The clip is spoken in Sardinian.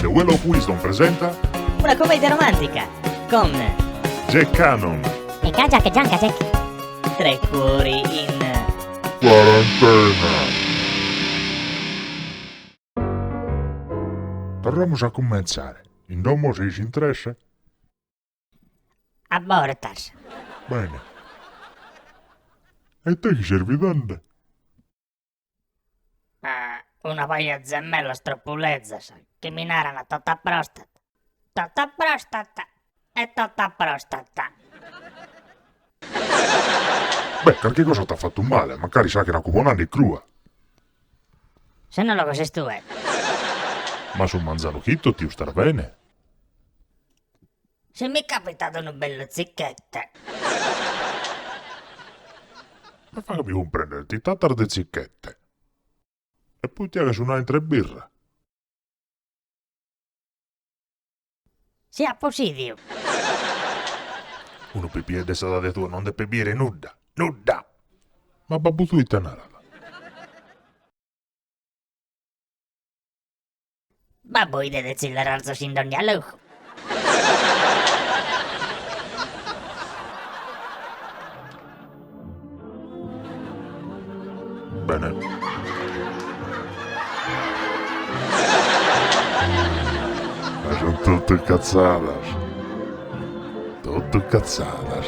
The Well of Wisdom presenta Una commedia romantica con Jack Cannon E Kajak Jankajek. Tre cuori in Quarantena. Torramus a cumentzare. In domo seis in tres? A bortas. Bene. E ite chi ses bidende? Una paja 'e zemellas tropu lezas chi mi naran tota prostata, tota prostata e tota prostata. Beh, carchi cosa t'at fatu male, mancari s'àghina cubonande crua. S'enologo ses tue. Ma su manzanu chito tiu istat bene. Si mi capitat unu bellu tzichete. Ma faghe mi cumprender, ti tatas de tzichete e poi ti 'aghes una 'entre 'e birra. Si apo sidiu. Unu pipieddu de s'edade tua non depet bìere nudda, nudda! Ma babbu tuu ite narat? Babbu 'idet tzillerarzos in dogna logu. Bene. Ma sunt totu catzadas. Totu catzadas.